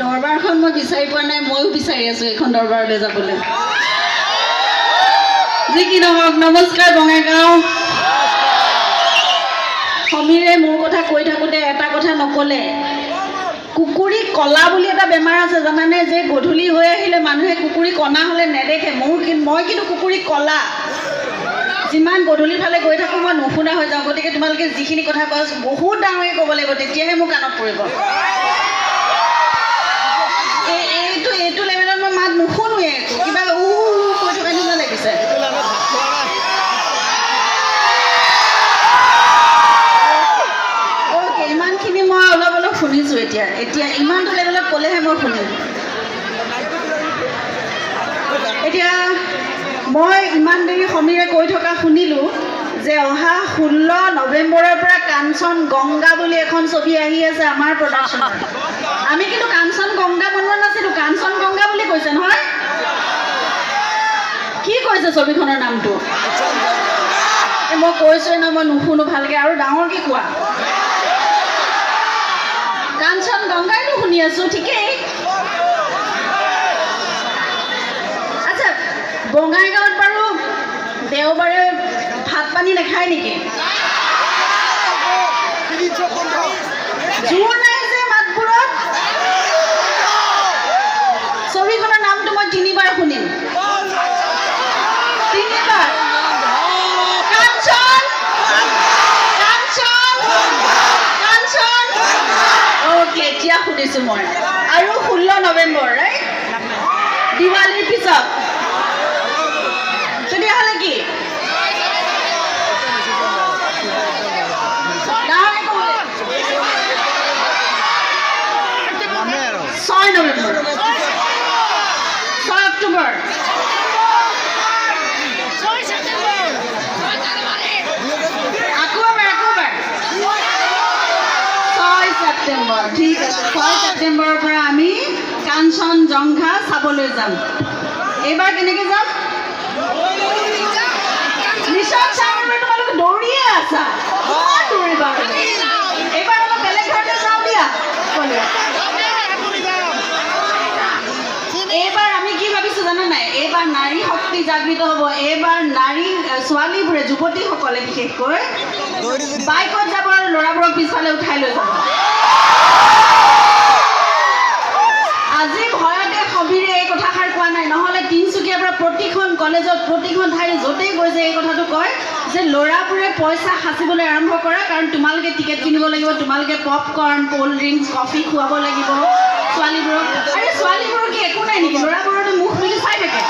দৰবাৰখন মই বিচাৰি পোৱা নাই, ময়ো বিচাৰি আছোঁ এইখন দৰবাৰলৈ যাবলৈ। যি কি নহওক, নমস্কাৰ বঙাইগাঁও। সমীৰে মোৰ কথা কৈ থাকোঁতে এটা কথা নক'লে। কুকুৰী কলা বুলি এটা বেমাৰ আছে, জানানে? যে গধূলি হৈ আহিলে মানুহে কুকুৰী কণা হ'লে নেদেখে। মই কিন্তু কুকুৰী কলা। যিমান গধূলিৰ ফালে গৈ থাকোঁ, মই নুশুনা হৈ যাওঁ। গতিকে তোমালোকে যিখিনি কথা কোৱা, বহুত ডাঙৰকৈ ক'ব লাগিব, তেতিয়াহে মোৰ কাণত পৰিব। এইটো লেভেলত মই মাত নুশুনোৱে একো, কিবা উ উ কৈ থকা নিচিনা লাগিছে। অ'কে, ইমানখিনি মই অলপ অলপ শুনিছোঁ। এতিয়া এতিয়া ইমানটো লেভেলত ক'লেহে মই শুনিম। এতিয়া মই ইমান দেৰি সমীৰে কৈ থকা শুনিলোঁ যে অহা 16 নৱেম্বৰৰ পৰা কাঞ্চন গংগা বুলি এখন ছবি আহি আছে আমাৰ প্ৰডাকশ্যনত। আমি কিন্তু কাঞ্চন গংগা বনোৱা নাছিলোঁ, কাঞ্চন গংগা বুলি কৈছে নহয়? কি কৈছে ছবিখনৰ নামটো? এই মই কৈছোৱে ন, মই নুশুনো ভালকৈ। আৰু ডাঙৰকৈ কোৱা। কাঞ্চন গংগাইতো শুনি আছোঁ, ঠিকেই। আচ্ছা, বঙাইগাঁৱত বাৰু দেওবাৰে ভাত পানী নাখায় নেকি? জোৰ নাই যে মাতবোৰত। ছবিখনৰ নামটো মই তিনিবাৰ শুনিম, তিনিবাৰ। কাঞ্চন, কাঞ্চন, কাঞ্চন। অ'কে, এতিয়া শুনিছোঁ মই। আৰু 16 নৱেম্বৰ, ৰাইট? দিৱালীৰ পিছত। তেতিয়াহ'লে কি ডাঙৰকৈ ক'ব লাগিব। 6 নৱেম্বৰ, 6 অক্টোবৰ। আকৌ এবাৰ, আকৌ এবাৰ। 6 ছেপ্টেম্বৰ, ঠিক আছে। 6 ছেপ্টেম্বৰৰ পৰা আমি কাঞ্চন জংঘা চাবলৈ যাম। এইবাৰ কেনেকৈ যাম? মিছন চাইনাৰ। তোমালোকে দৌৰিয়ে আছা, কিমান দৌৰিবা? এইবাৰ অলপ বেলেগ ধৰণে যাওঁ দিয়া সকলোৱে। এইবাৰ আমি কি ভাবিছো জানা নাই? এইবাৰ নাৰী শক্তি জাগৃত হ'ব। এইবাৰ নাৰী ছোৱালীবোৰে, যুৱতীসকলে বিশেষকৈ বাইকত যাব আৰু ল'ৰাবোৰক পিছফালে উঠাই লৈ যাব। আজি ভয়তে সমীৰে এই কথাষাৰ কোৱা নাই, নহ'লে তিনিচুকীয়াৰ পৰা প্ৰতিখন কলেজত, প্ৰতিখন ঠাইত য'তেই গৈছে, এই কথাটো কয় যে ল'ৰাবোৰে পইচা সাঁচিবলৈ আৰম্ভ কৰা, কাৰণ তোমালোকে টিকেট কিনিব লাগিব, তোমালোকে পপকৰ্ণ, ক'ল্ড ড্ৰিংকছ, কফি খুৱাব লাগিব ছোৱালীবোৰক। আৰে, ছোৱালীবোৰৰ কি একো নাই নেকি? ল'ৰাবোৰতো মুখ মেলি চাই থাকে।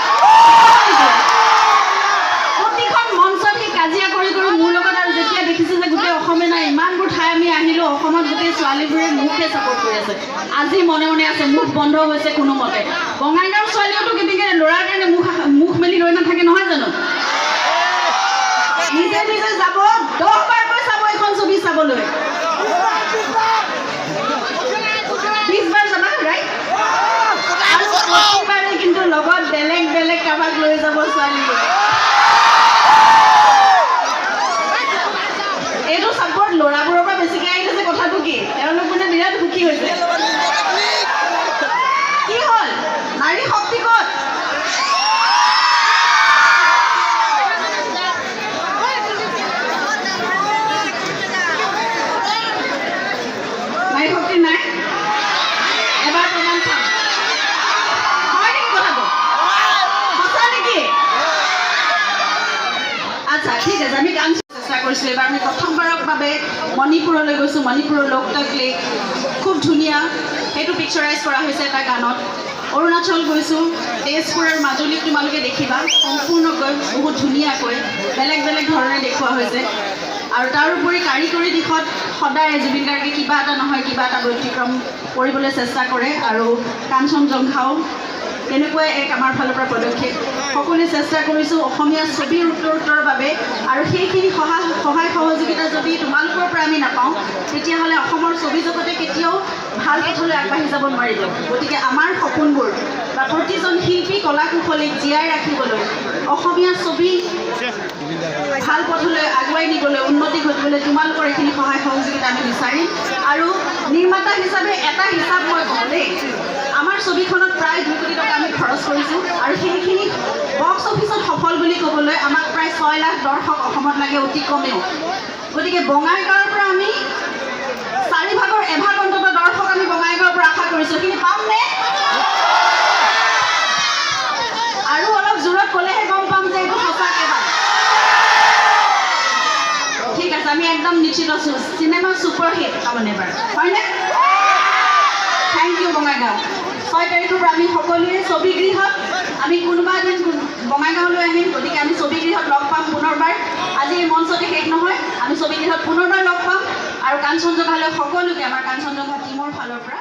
প্ৰতিখন মঞ্চত সি কাজিয়া কৰি কৰি মোৰ লগত। আৰু যেতিয়া দেখিছে যে গোটেই অসমে নাই, ইমানবোৰ ঠাই আমি আহিলোঁ, অসমত গোটেই ছোৱালীবোৰে মোকহে ছাপৰ্ট কৰি আছে, আজি মনে মনে আছে, মুখ বন্ধ হৈছে কোনোমতে। বঙাইগাঁৱৰ ছোৱালীওতো কেনেকৈ ল'ৰাৰ কাৰণে মুখ মুখ মেলি ৰৈ নাথাকে, নহয় জানো? নিজে নিজে যাব, 10 বাৰকৈ চাব এইখন ছবি চাবলৈ। 20 বাৰ যাবা, ৰাইট? আৰু প্ৰতিবাৰে কিন্তু লগত বেলেগ বেলেগ কাৰোবাক লৈ যাব ছোৱালীবোৰে। এইটো চাপৰ্ট ল'ৰাবোৰৰ পৰা বেছিকৈ আহিছে। কথাটো কি, তেওঁলোক মানে বিৰাট সুখী হৈছে। কি হ'ল, নাৰী শক্তি ক'ত? নাৰী শক্তি নাই? এবাৰ প্ৰমাণ চাম। হয় নেকি কথাটো? সঁচা নেকি? আচ্ছা, ঠিক আছে। আমি গান চেষ্টা কৰিছিলোঁ। এইবাৰ আমি প্ৰথমবাৰৰ বাবে মণিপুৰলৈ গৈছোঁ। মণিপুৰৰ লোকটাক লেক খুব ধুনীয়া, সেইটো পিকচাৰাইজ কৰা হৈছে এটা গানত। অৰুণাচল গৈছোঁ, তেজপুৰ আৰু মাজুলীক তোমালোকে দেখিবা সম্পূৰ্ণকৈ বহুত ধুনীয়াকৈ বেলেগ বেলেগ ধৰণে দেখুওৱা হৈছে। আৰু তাৰোপৰি কাৰিকৰী দিশত সদায় জুবিন গাৰ্গে কিবা এটা নহয় কিবা এটা ব্যতিক্ৰম কৰিবলৈ চেষ্টা কৰে আৰু কাঞ্চনজংঘাও তেনেকুৱাই এক আমাৰ ফালৰ পৰা পদক্ষেপ। সকলোৱে চেষ্টা কৰিছোঁ অসমীয়া ছবিৰ উত্তৰোত্তৰৰ বাবে। আৰু সেইখিনি সহায় সহায় সহযোগিতা যদি তোমালোকৰ পৰা আমি নাপাওঁ, তেতিয়াহ'লে অসমৰ ছবি জগতে কেতিয়াও ভাল পথলৈ আগবাঢ়ি যাব নোৱাৰিব। গতিকে আমাৰ সপোনবোৰ বা প্ৰতিজন শিল্পী কলা কুশলীক জীয়াই ৰাখিবলৈ, অসমীয়া ছবি ভাল পথলৈ আগুৱাই নিবলৈ, উন্নতি ঘটিবলৈ তোমালোকৰ এইখিনি সহায় সহযোগিতা আমি বিচাৰিম। আৰু নিৰ্মাতা হিচাপে এটা হিচাপ মই কওঁ দেই। হ'বলৈ আমাক প্ৰায় 6 লাখ দৰ্শক অসমত লাগে অতি কমেও। গতিকে বঙাইগাঁৱৰ পৰা আমি চাৰি ভাগৰ এভাগ অন্ততঃ দৰ্শক আমি বঙাইগাঁৱৰ পৰা আশা কৰিছোঁ। সেইখিনি পামনে? আৰু অলপ জোৰত ক'লেহে গম পাম যে এইটো সঁচাকে পাম। ঠিক আছে, আমি একদম নিশ্চিত আছোঁ, চিনেমা ছুপাৰ হিট তাৰমানে এবাৰ, হয়নে? Thank U Bongaigaon. 6 তাৰিখৰ পৰা আমি সকলোৱে ছবিগৃহত, আমি কোনোবা এদিন বঙাইগাঁৱলৈ আহিম। গতিকে আমি ছবিগৃহত লগ পাম পুনৰবাৰ। আজি এই মঞ্চতে শেষ নহয়, আমি ছবিগৃহত পুনৰবাৰ লগ পাম। আৰু কাঞ্চনজংঘালৈ সকলোকে আমাৰ কাঞ্চনজংঘা টীমৰ ফালৰ পৰা